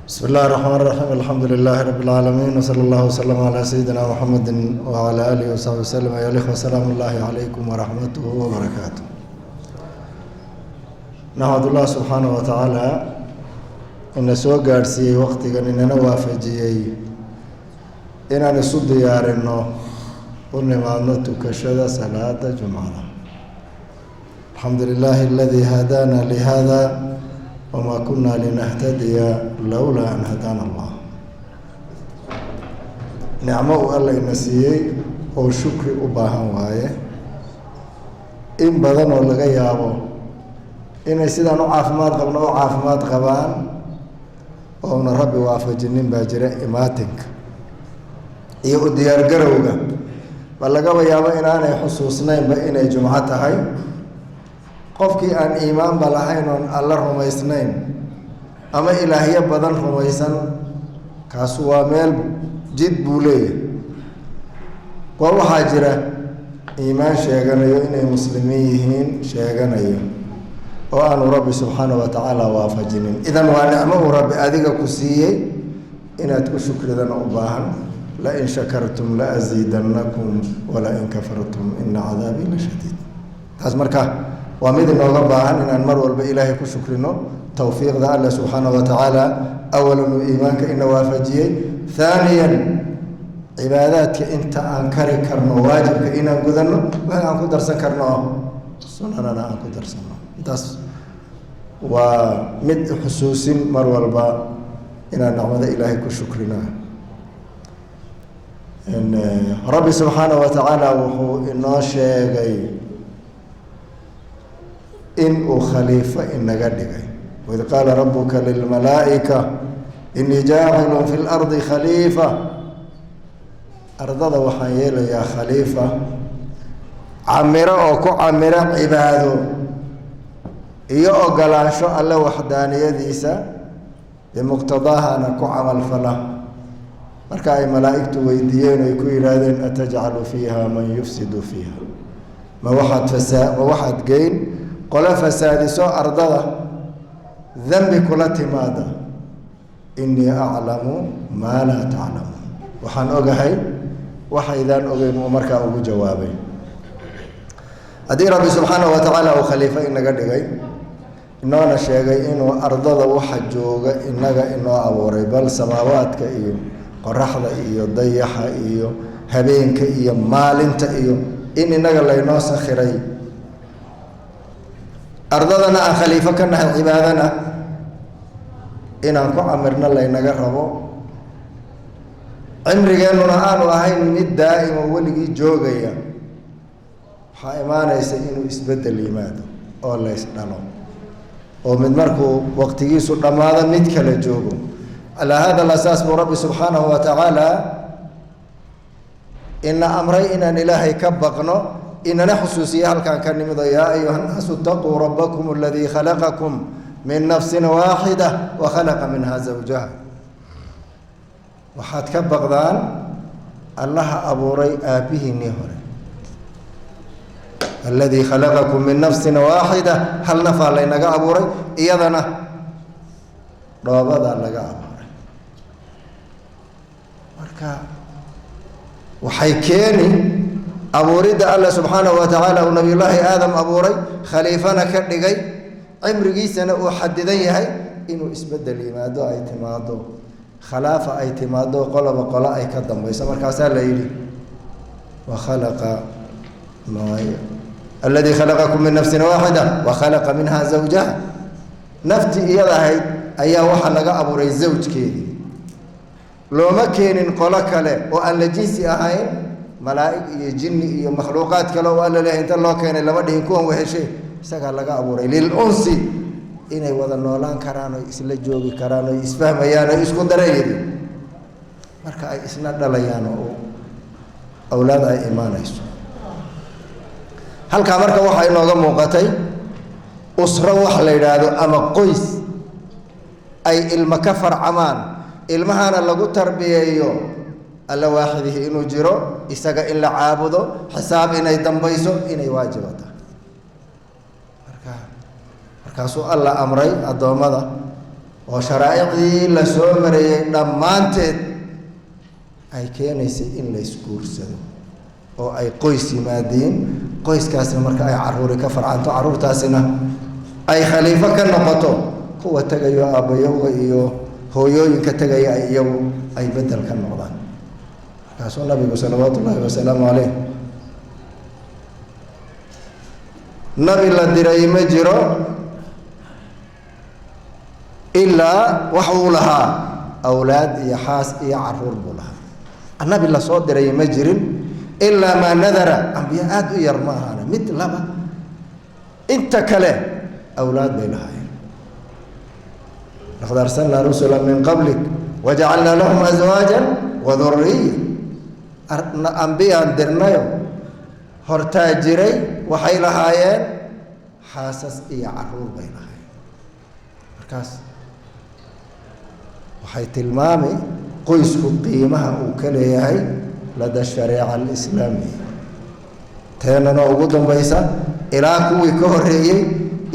بسم الله الرحمن الرحيم، الحمد لله رب العالمين، وصلى الله وسلم على سيدنا محمد وعلى آله وصحبه وسلم. أيها الإخوة، سلام الله عليكم ورحمته وبركاته. نحمد الله سبحانه وتعالى ina soo gaadhsiiyey waqtigan, inana waafajiyey inaan isu diyaarinno, u nimaadno tukashada salaada jumcada. الحمد لله الذي هدانا لهذا وما كنا لنهتدي لولا أن هدانا الله. Nicmo uu Alla ina siiyey oo shukri u baahan waaye. In badan oo laga yaabo inay sidaan u caafimaad qabno u caafimaad qabaan oona Rabbi waafajinin baa jira. Imaatinka iyo u diyaargarowga ba lagaba yaabo inaanay xusuusnaynba inay jumco tahay. Qofkii aan iimaanba lahayn oon Alla rumaysnayn ama ilaahyo badan rumaysan, kaasu waa meel jid buu leeyahay. Waa waxaa jira iimaan sheeganayo, inay muslimiin yihiin sheeganayo, oo aanu Rabbi subxaana wa tacaala waafajinin. Idan waa nicmo uu Rabbi adiga ku siiyey, inaad ku shukridana u baahan. لئن شكرتم لأزيدنكم ولئن كفرتم إن عذابي لشديد. Taas marka waa mid inooga baahan inaan mar walba Ilaahay ku shukrino towfiiqda Alle subxaana wa tacaala. Awalan, uu iimaanka ina waafajiyey. ثانيا, cibaadaadka inta aan kari karno waajibka inaan gudanno, wixii aan ku darsan karno sunanana aan ku darsano. Intaas waa mid xusuusin mar walba inaan nicmada Ilaahay ku shukrina. Rabbi subxaana wa tacaala wuxuu inoo sheegay in uu khaliifo inaga dhigay. وإذ قال ربك للملائكة إني جاعل في الأرض خليفة. Ardada waxaan yeelayaa khaliifa camiro, oo ku camiro cibaado iyo ogolaansho Alle waxdaaniyadiisa, bimuqtadaahana ku camalfala. Marka ay malaa'igtu weydiiyeen, ay ku yidhaahdeen: أتجعل فيها من يفسد فيها? Ma waxaad geyn qolo fasaadiso ardada, dembi kula timaada? إني أعلم ما لا تعلمون. Waxaan ogahay waxaydaan ogeyn, uu markaa ugu jawaabay. Haddii Rabbi subxaanahu wa tacaala uu khaliifo inaga dhigay, inoona sheegay inuu ardada waxa jooga inaga inoo abuuray, bal samaawaadka iyo qoraxda iyo dayaxa iyo habeenka iyo maalinta iyo in inaga laynoo sakhiray, ardadana aan khaliifo ka nahay, cibaadana inaan ku camirno laynaga rabo, cimrigeennuna aanu ahayn mid daa'imo weligii joogaya, waxaa imaanaysa inuu isbeddel yimaado oo lays dhalo, oo mid markuu waqtigiisu dhammaado mid kala joogo. على هذا الأساس buu Rabbi subxaanahu wa tacaala ina amray inaan Ilaahay ka baqno, inana xusuusiye halkaan ka nimido: يا أيها الناس اتقوا ربكم الذي خلقكم من نفس واحدة وخلق منها زوجها. Waxaad ka baqdaan Allaha abuuray aabbihiinnii hore. الذي خلقكم من نفس واحدة. Hal nafaa laynaga abuuray, iyadana dhoobadaa laga abuuray. Marka waxay keeni abuuridda Alla subxaanahu wa tacaala uu Nabiyullaahi Aadam abuuray, khaliifana ka dhigay, cimrigiisana uu xadidan yahay, inuu isbeddel yimaado, ay timaado khilaafa, ay timaado qoloba qolo ay ka dambayso. Markaasaa la yidhi: وخلق الذي خلقكم من نفس واحدة وخلق منها زوجها. Naftii iyada ahayd ayaa waxaa laga abuuray zawjkeedii. Looma keenin qolo kale oo aan la jinsi ahayn, malaa'ig iyo jinni iyo makhluuqaad kale oo Alla leeyahay inta loo keenay lama dhihin kuwan weheshe. Isagaa laga abuuray للأنس, inay wada noolaan karaan oy isla joogi karaan oy isfahmayaan oy isku darayidi, marka ay isna dhalayaan oo awlaad ay imaanayso. Halkaa marka waxaa inooga muuqatay usro wax la yidhaahdo ama qoys ay ilmo ka farcamaan, ilmahana lagu tarbiyeeyo Alla waaxidihi inuu jiro, isaga in la caabudo, xisaab inay dambayso, inay waajiba tahay. Marka markaasuu Alla amray addoommada. Oo sharaa'icdii la soo marayey dhammaanteed ay keenaysay in la isguursado oo ay qoys yimaadiin, qoyskaasna marka ay caruuri ka farcanto, caruurtaasina ay khaliifo ka noqoto kuwa tegayo aabbayowga iyo hooyooyinka tegaya, ay iyagu ay bedel ka noqdaan. Markaasuu Nabigu salawaatu ullaahi wasalaamu caleyh, nabi la diray ma jiro ilaa wax uu lahaa awlaad iyo xaas iyo caruur buu lahaa. Nabi lasoo diray ma jirin ilaa maa nadara, ambiya aada u yar ma ahaana, mid laba, inta kale awlaad bay lahaayeen. Laqad arsalnaa rusula min qablik wajacalnaa lahum aswaaja waduriya. Ambiyaan dirnayo hortaa jiray, waxay lahaayeen xaasas iyo caruur bay lahaayeen. Markaas waxay tilmaami qoysku qiimaha uu ka leeyahay lada shareeca alislaamiya, teenana ugu dambaysa ilaa kuwii ka horreeyey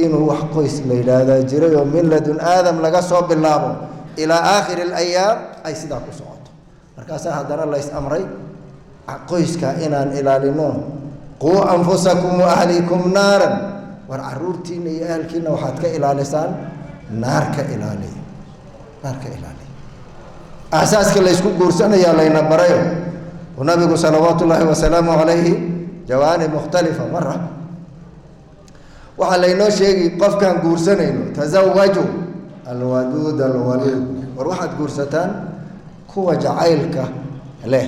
inuu wax qoys la yidhaahdaa jiray, oo min ladun Aadam laga soo bilaabo ilaa aakhiri alayaam ay sidaa ku socoto. Markaasaa haddana lays amray qoyska inaan ilaalino: quu anfusakum wa ahlikum naaran. War caruurtiina iyo ahalkiina waxaad ka ilaalisaan naar, ka ilaaliya, naar ka ilaaliya. Asaaska laysku guursanayaa layna barayo nabigu salawaatu ullaahi wasalaamu calayhi jawaanib mukhtalifa. Mara waxaa laynoo sheegi qofkaan guursanayno: tasawaju alwaduud alwaluud. War waxaad guursataan kuwa jacaylka leh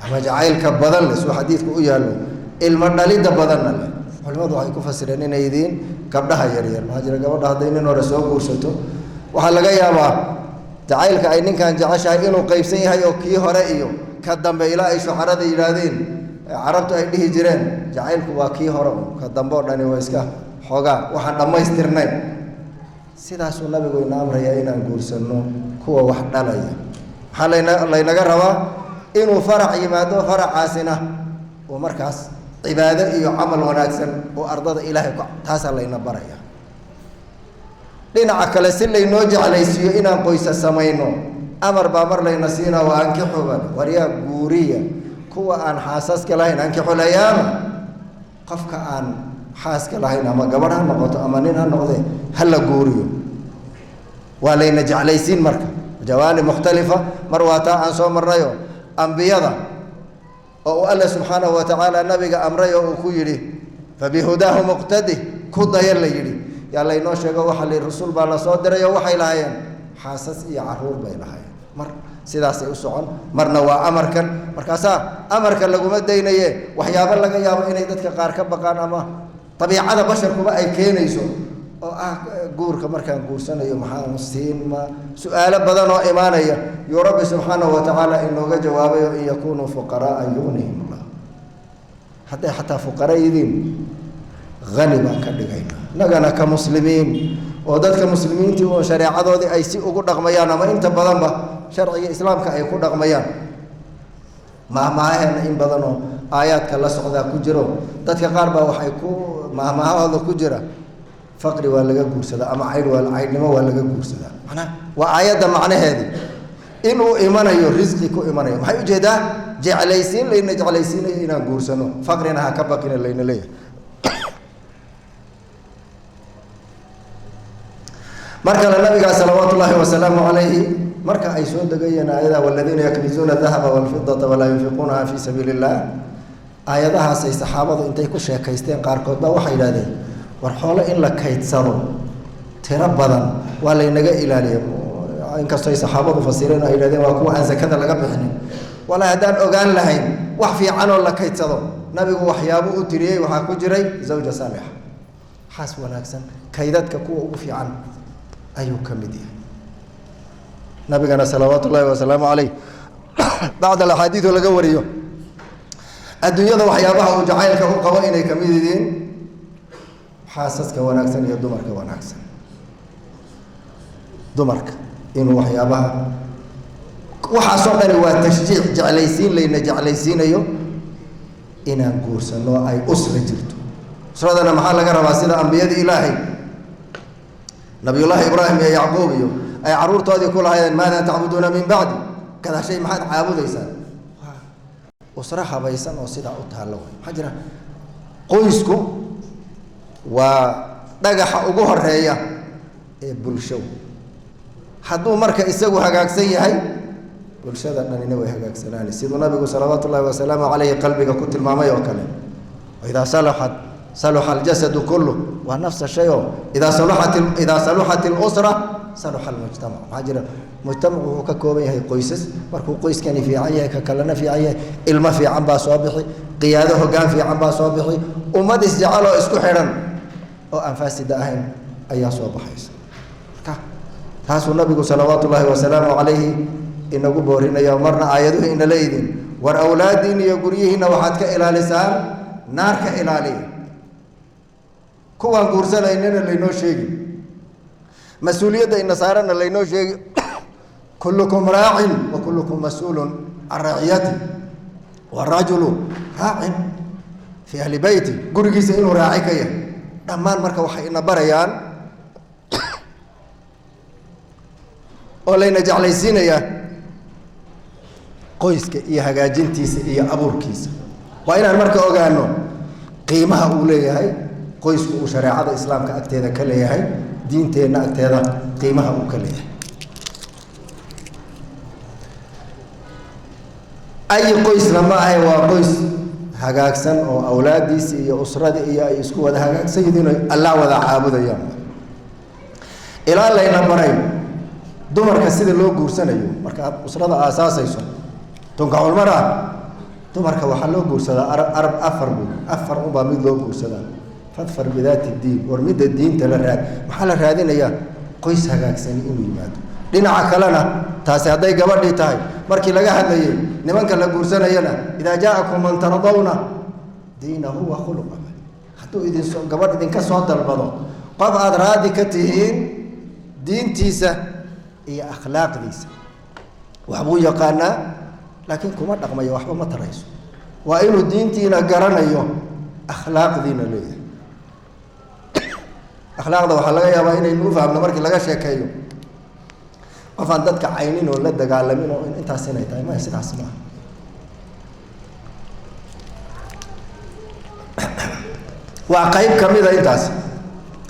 ama jacaylka badan leh, suu xadiidku u yaallo, ilmo dhalidda badanna leh. Culimadu waxay ku fasireen inay yihiin gabdhaha yaryar. Maxaa jira? Gabadha hadday nin hore soo guursato, waxaa laga yaabaa jacaylka ay ninkan jeceshahay inuu qaybsan yahay, oo kii hore iyo ka dambe, ilaa ay shucarada yidhaahdeen, carabtu ay dhihi jireen, jacaylku waa kii hore un, ka dambe oo dhani waa iska xoogaa waxaan dhammaystirnayn. Sidaasuu Nabigu ina amrayaa inaan guursanno kuwa wax dhalaya. Maxaa laynaga rabaa? Inuu farac yimaado, faracaasina uu markaas cibaado iyo camal wanaagsan oo ardada Ilaahay ku, taasaa layna baraya. Dhinaca kale, si laynoo jeclaysiiyo inaan qoysa samayno, amar baa mar layna siinaa: wa ankixuban, waryaa guuriya kuwa aan xaasaska lahayn, ankixulayaama. Qofka aan xaaska lahayn, ama gabadh ha noqoto ama nin ha noqde, ha la guuriyo. Waa layna jeclaysiin marka jawaanib mukhtalifa. Mar waa taa aan soo marnayo, ambiyada oo uu Alle subxaanahu wa tacaala nabiga amray oo uu ku yidhi fabihudaahu muqtadi, ku daya la yidhi, yaa laynoo sheego. Waxa la rusul baa lasoo diray oo waxay lahaayeen xaasas iyo caruur bay lahaayeen. Mar sidaasay u socon, marna waa amarkan. Markaasaa amarka laguma daynaye, waxyaabo laga yaabo inay dadka qaar ka baqaan ama dabiicada basharkuba ay keenayso oo ah guurka markaan guursanayo maxaan siin, ma su-aalo badan oo imaanaya, yuu Rabbi subxaanahu wa tacaala inooga jawaabayo: in yakunuu fuqaraaa yugnihim Allah. Hadday xataa fuqara yidiin, hani baan ka dhigaynaa. Innagana ka muslimiin oo dadka muslimiintii uun shareecadoodii ay si ugu dhaqmayaan ama inta badanba sharciga islaamka ay ku dhaqmayaan, maahmaahaheena in badan oo aayaadka la socdaa ku jiro. Dadka qaar baa waxay ku maahmaahahooda ku jira faqri waa laga guursadaa ama caydh waa caydhnimo waa laga guursadaa. Macnaha waa aayadda macnaheedii inuu imanayo risqi ku imanayo. Maxay ujeedaa? Jeclaysiin layna jeclaysiinayo inaan guursano, faqrina ha ka baqina layna leeyahay. Mar kale nabigaa salawaatu ullaahi wasalaamu calayhi marka ay soo degayeen aayadaha waladiina yaknizuuna dahaba walfidata walaa yunfiquunaha fii sabiili illah, aayadahaasay saxaabadu intay ku sheekaysteen, qaarkood baa waxay yidhahdeen: war xoolo in la kaydsado tiro badan waa laynaga ilaaliya. Inkastoo ay saxaabadu fasireen oo ay yidhahdeen waa kuwa aan zakada laga bixinin. Walahi haddaan ogaan lahayn wax fiicanoo la kaydsado, nabigu waxyaabo u tiriyey waxaa ku jiray zawja saalixa, xaas wanaagsan kaydadka kuwa ugu fiican ayuu ka mid yahay. Nabigana salawaatu ullaahi wasalaamu caleyh, bacd alaxaadiido laga wariyo, adduunyada waxyaabaha uu jacaylka u qabo inay kamid yihiin xaasaska wanaagsan iyo dumarka wanaagsan, dumarka inuu waxyaabaha waxaasoo dhani waa tashjiic, jeclaysiin layna jeclaysiinayo inaan guursano, ay usra jirto. Usradana maxaa laga rabaa? Sida ambiyadii Ilaahay, Nabiyullaahi Ibraahim iyo Yacquub iyo Ay carruurtoodii ku lahaydeen maada tacbuduuna min bacdi, gadaashay maxaad caabudaysaan? Usro habaysan oo sidaa u taallo wey. Maxaa jira, qoysku waa dhagaxa ugu horeeya ee bulsho. Hadduu marka isagu hagaagsan yahay, bulshada dhanina way hagaagsanaani, siduu nabigu salawaatu ullahi wasalaamu caleyhi qalbiga ku tilmaamay oo kale. Idaa salaxat saluxa aljasadu kullu, waa nafsa shay oo idaa saluxat ilusra saluxa almujtamac. Maxaa jira, mujtamacu wuxuu ka kooban yahay qoysas. Markuu qoyskani fiican yahay, ka kalena fiican yahay, ilmo fiican baa soo bixi, qiyaado hoggaan fiican baa soo bixi, ummad isjecel oo isku xidhan oo aan faasida ahayn ayaa soo baxaysa. Marka taasuu nabigu salawaatu ullaahi wasalaamu calayhi inagu boorinaya. Marna aayaduhu ina leeyidiin, war awlaadiin iyo guryihiinna waxaad ka ilaalisaan naar, ka ilaaliya. Kuwaan guursanaynana laynoo sheegi, mas-uuliyadda ina saarana laynoo sheegi: kullukum raacin wa kullukum mas-uulun can raaciyati, warajulu raacin fii ahli beyti, gurigiisa inuu raaci ka yahay. Dhammaan marka waxay ina barayaan oo layna jeclaysiinayaa qoyska iyo hagaajintiisa iyo abuurkiisa. Waa inaan marka ogaano qiimaha uu leeyahay qoysku, uu shareecada islaamka agteeda ka leeyahay, diinteenna agteeda qiimaha uu ka leeyahay. Ay qoysna ma ahay, waa qoys hagaagsan oo awlaadiisi iyo usradii iyo ay isku wada hagaagsan yihiin oo Allah wada caabudayaan. Ilaa layna baray dumarka sida loo guursanayo. Marka aad usrada aasaasayso, tunkaxulmara, dumarka waxaa loo guursadaa arab afar bu afar unbaa mid loo guursadaa: fadfar bidaati diin. War midda diinta la raad. Maxaa la raadinayaa? Qoys hagaagsani inuu yimaado. Dhinaca kalena taasi hadday gabadhii tahay, markii laga hadlayay nimanka la guursanayana, idaa jaa'akum man tardawna diinahu wa khuluqahu, hadduu idinsoo gabadh idinka soo dalbado qof aada raadi ka tihiin diintiisa iyo akhlaaqdiisa. Waxbuu yaqaanaa laakiin kuma dhaqmayo, waxba ma tarayso. Waa inuu diintiina garanayo, akhlaaqdiina leeyahay. Akhlaaqda waxaa laga yaabaa inaynu u fahamno markii laga sheekeeyo qof aan dadka caynin oo la dagaalamin oo intaas inay tahay. Maya, sidaas maaha. Waa qayb kamida intaas.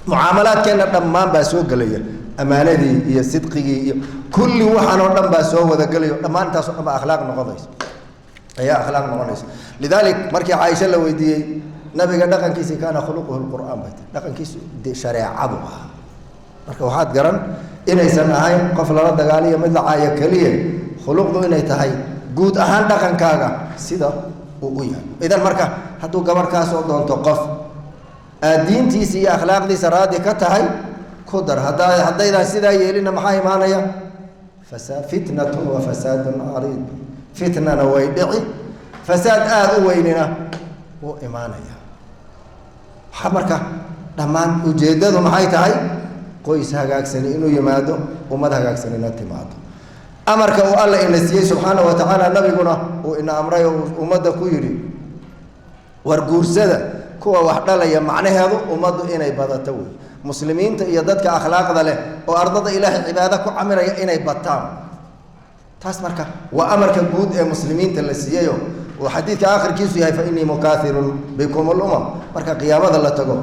Mucaamalaadkeenna dhammaan baa soo gelaya, ammaanadii iyo sidqigii iyo kulli waxaan oo dhan baa soo wada gelayo. Dhammaan intaas o dhan baa akhlaaq noqonaysa, ayaa akhlaaq noqonaysa. Lidaalik markii Caaisha la weydiiyey nabiga dhaqankiisi, kaana khuluquhu lqur'aan bay tahy, dhaqankiisu de shareecadu ah. Marka waxaad garan inaysan ahayn qof lala dagaaliyo mid la caayo keliya, khuluqdu inay tahay guud ahaan dhaqankaaga sida uu u yahay. Idan marka hadduu gabarh kaasoo doonto qof aad diintiisa iyo akhlaaqdiisa raadi ka tahay, ku dar. Haddaa haddaydaan sidaa yeelinna, maxaa imaanaya? Fasaa fitnatun wa fasaadun cariid. Fitnana way dhici, fasaad aada u weynina wuu imaanaya. Waxaa marka dhammaan ujeeddadu maxay tahay? Qoys hagaagsani inuu yimaado, ummad hagaagsanina timaado. Amarka uu Alla ina siiyey subxaana wa tacaala, nabiguna uu ina amray oo ummadda ku yidhi war guursada kuwa wax dhalaya, macnaheedu ummaddu inay badato wey, muslimiinta iyo dadka akhlaaqda leh oo ardada Ilaahay cibaado ku camiraya inay bataan. Taas marka waa amarka guud ee muslimiinta la siiyeyo, oo xadiidka aakhirkiisu yahay fa innii mukaahirun bikum lumam. Marka qiyaamada la tago,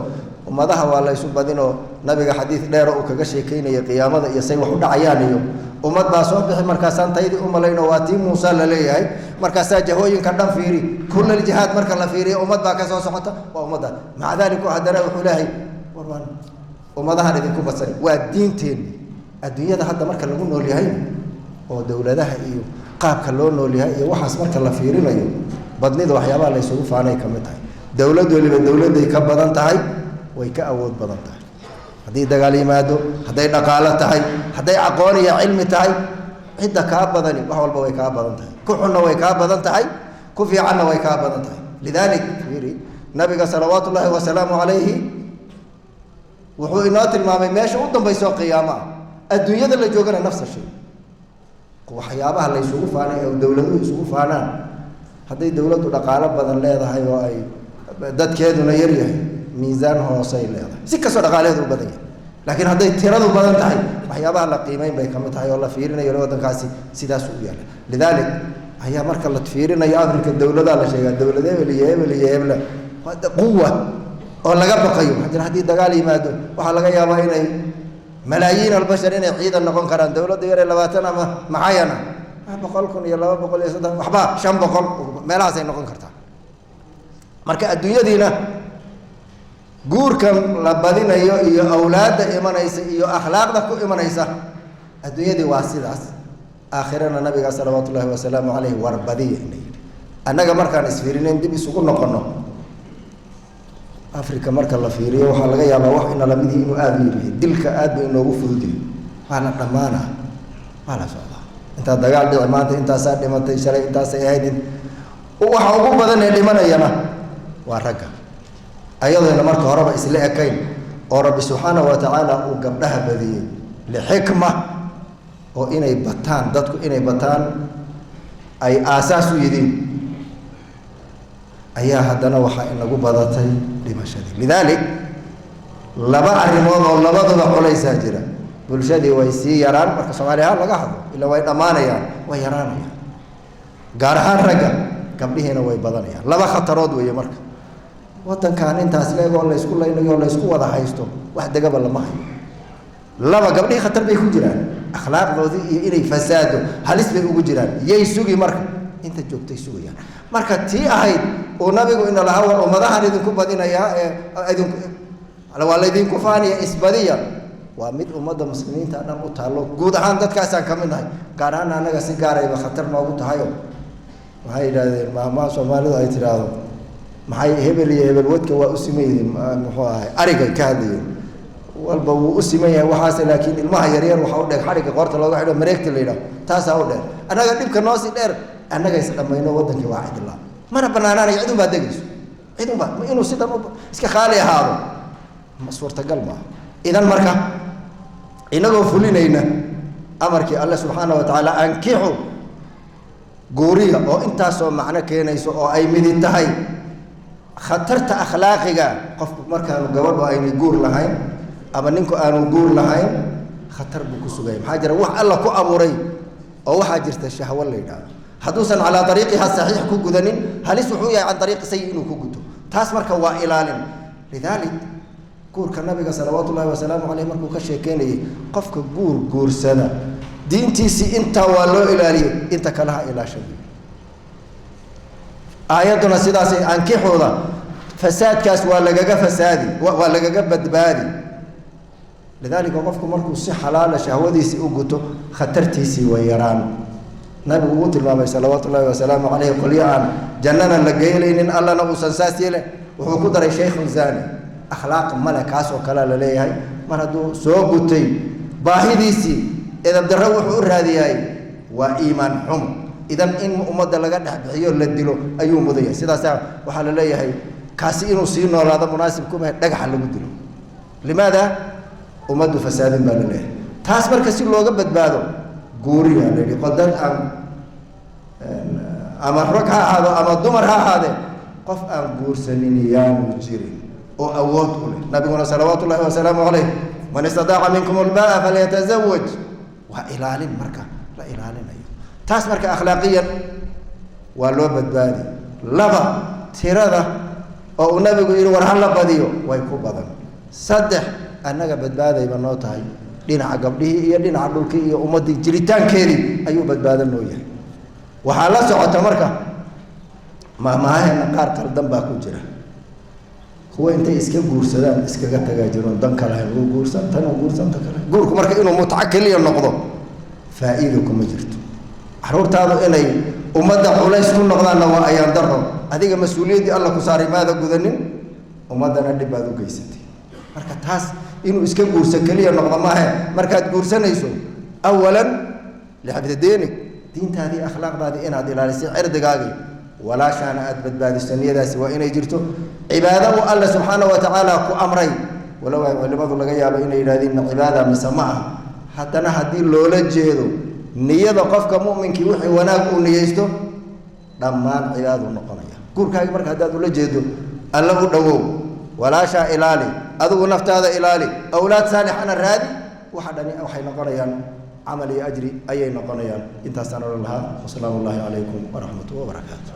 ummadaha waa la ysu badinoo. Nabiga xadiid dheero uu kaga sheekeynaya qiyaamada iyo say wax u dhacayaan iyo ummad baa soo bixi, markaasaan taydii u malayno waa tii Muuse la leeyahay, markaasaa jahooyinka dhan fiiri, kullal jihaad marka la fiiriyo ummad baa ka soo socota, waa ummadda. Maca daaliku haddana wuxuu leeyahay war waan ummadahan idinku badsanay waa diinteenni. Adduunyada hadda marka lagu nool yahay oo dowladaha iyo qaabka loo nool yahay iyo waxaas marka la fiirinayo, badnida waxyaabaha la ysugu faanay ka mid tahay. Dowlad weliba dowladday ka badan tahay, way ka awood badan tahay, haddii dagaal yimaado, hadday dhaqaalo tahay, hadday aqoon iyo cilmi tahay. Cidda kaa badani wax walba way kaa badan tahay, ku xunna way kaa badan tahay, ku fiicanna way kaa badan tahay. Lidaalik fiiri, nabiga salawaatu ullaahi wasalaamu calayhi wuxuu inoo tilmaamay meesha u dambayso qiyaamo ah. Adduunyada la joogana nafsa shay, waxyaabaha la ysugu faanay ee dowladuhu isugu faanaan, hadday dowladdu dhaqaalo badan leedahay oo ay dadkeeduna yar yahay, miisaan hoosay leedahay, si kastoo dhaqaalaheedu u badan yahay. Laakiin hadday tiradu badan tahay, waxyaabaha la qiimeyn bay kamid tahay oo la fiirinayo waddankaasi sidaas u yaalla. Lidaalik ayaa marka la fiirinayo Africa dowladaa la sheegaa, dowlad hebel iyo hebel iyo hebla quwa oo laga baqayo. Maxaa jira? Haddii dagaal yimaado, waxaa laga yaabaa inay malaayiin albashar inay ciidan noqon karaan. Dowladda yare 20 ama maxayana 100,000 iyo 200 iyo 3 waxba 500 meelahaasay noqon kartaa. Marka adduunyadiina guurkan la badinayo iyo awlaadda imanaysa iyo akhlaaqda ku imanaysa, adduunyadii waa sidaas. Aakhirana nabiga salawaatu ullahi wasalaamu caleyh warbadiya ina yidhi. Annaga markaan isfiirinayn dib isugu noqono, Africa marka la fiiriyo, waxaa laga yaabaa wax ina lamidii inuu aada u yaryahay. Dilka aad ba inoogu fududyahay, waa la dhammaanaa, waa la socdaa. Intaa dagaal dhici maanta intaasaa dhimatay, shalay intaasay ahayd. Waxa ugu badan ee dhimanayana waa ragga, ayadoona marka horeba isla ekayn oo Rabbi subxaana wa tacaala uu gabdhaha badiyey lixikma, oo inay bataan dadku, inay bataan ay aasaas u yihiin, ayaa haddana waxaa inagu badatay dhimashadii. Lidaalik laba arrimood oo labaduba culaysaa jira. Bulshadii way sii yaraan marka Soomaaliya laga hadlo, ilaa way dhammaanayaan, way yaraanayaan, gaar ahaan ragga. Gabdhihiina way badanayaan. Laba khatarood weeye. Marka waddankan intaas leeg oo laysku laynayo oo laysku wada haysto, wax degaba lama hayo. Laba, gabdhihii khatar bay ku jiraan, akhlaaqdoodii iyo inay fasaado halis bay ugu jiraan. Yay sugi marka? Inta joogtay sugayaan. Marka tii ahayd uu nabigu ina lahaa, war ummadahan idinku badinayaa ee idinku waa laydinku faaniya, isbadiya, waa mid ummadda muslimiinta dhan u taallo. Guud ahaan dadkaasaan ka mid nahay, gaar ahaan annaga si gaarayba khatar noogu tahayo. Waxay yidhaahdeen maamaha Soomaalidu ay tidhaahdo, maxay hebel iyo hebel wadka waa u siman yihiin? Muxuu ahay, arigay ka hadlayeen, walba wuu u siman yahay waxaase, laakiin ilmaha yaryar waxaa u dheer xadhigga qoorta looga xidho, mareegta la yidhaho, taasaa u dheer. Annaga dhibka noosii dheer, annaga is dhammayno, waddankii waa cidlaa, mana banaanaanaya. Cid unbaa degayso, cid unbaa inuu sidan iska khaali ahaado ma suurtagal maaha. Idan marka inagoo fulinayna amarkii Alle subxaana wa tacaala, ankixu, guuriya, oo intaasoo macno keenayso oo ay midi tahay khatarta akhlaaqiga, qofku markaanu gabadhu aynay guur lahayn ama ninku aanu guur lahayn, khatar buu ku sugaya. Maxaa jira? Wax Alla ku abuuray oo waxaa jirta shahwo la yidhaahdo, hadduusan calaa ariiqiha saxiix ku gudanin, halis wuxuu yahay can ariiqi sayi inuu ku guto. Taas marka waa ilaalin. Lidaalik guurka nabiga salawaatu ullahi wasalaamu caleyh markuu ka sheekeynayay, qofka guur guursada diintiisii intaa waa loo ilaaliyey, inta kale ha ilaashada. Aayadduna sidaasay ankixooda fasaadkaas waa lagaga fasaadi, waa lagaga badbaadi. Lidaalika qofku markuu si xalaala shahwadiisii u guto, khatartiisii way yaraan. Nabigu uu tilmaamay salawaatu ullahi wasalaamu caleyh qolyo aan jannana la geelaynin, Allana uusan saas yeelin. Wuxuu ku daray shaykhun zani, akhlaaq male. Kaas oo kalea la leeyahay, mar hadduu soo gutay baahidiisii, edabdarro wuxuu u raadiyahay waa iimaan xum. Idan in ummadda laga dhex bixiyo, la dilo ayuu mudan yahay. Sidaasaa waxaa la leeyahay kaasi inuu sii noolaado munaasib kumahe, dhagaxa lagu dilo. Limaada? Ummaddu fasaadin baa la leeyahay. Taas marka si looga badbaado guuriya la yidhi. Qodad aan ama rag ha ahaado ama dumar ha ahaadee, qof aan guursanin yaanu jirin oo awood u leh. Nabiguna salawaatu ullahi wasalaamu calayh, man istadaaca minkum albaa falyatazawaj. Waa ilaalin marka la ilaalinayo taas. Marka akhlaaqiyan waa loo badbaadi. Laba, tirada oo uu nabigu yihi war hala badiyo way ku badan. Saddex, annaga badbaadayba noo tahay, dhinaca gabdhihii iyo dhinaca dhulkii iyo ummaddii jiritaankeedii ayuu badbaado noo yahay. Waxaa la socota marka mahmaaheena qaar qaldan baa ku jira. Kuwa intay iska guursadaan iskaga tagaa jiroon dan ka lahayn, uu guursan tan, uu guursan ta kale. Guurku marka inuu mutco keliya noqdo faa'iido kuma jirto. Caruurtaadu inay ummadda culays ku noqdaanna waa ayaan daro. Adiga mas-uuliyaddii Alla ku saaray maada gudanin, ummaddana dhib baad u geysatay. Marka taas inuu iska guurso keliya noqdo maahe, markaad guursanayso, awalan lixabda deenig, diintaadii, akhlaaqdaadii inaad ilaalisay, cirdigaagii, walaashaana aada badbaadiso, niyadaasi waa inay jirto. Cibaado uu Alle subxaana wa tacaala ku amray, walow ay culimadu laga yaabo inay yidhahdeen cibaada mise ma ah, haddana haddii loola jeedo niyada qofka mu'minkii wixii wanaag uu niyeysto dhammaan cibaaduu noqonaya. Guurkaagi marka haddaad ula jeedo Alle u dhowow, Walaashaa ilaali, adigu naftaada ilaali, awlaad saalixana raadi. Waxa dhani waxay noqonayaan camal iyo ajri ayay noqonayaan. Intaasaan odhan lahaa. Wasalaamu ullaahi calaykum waraxmatu wabarakaatu.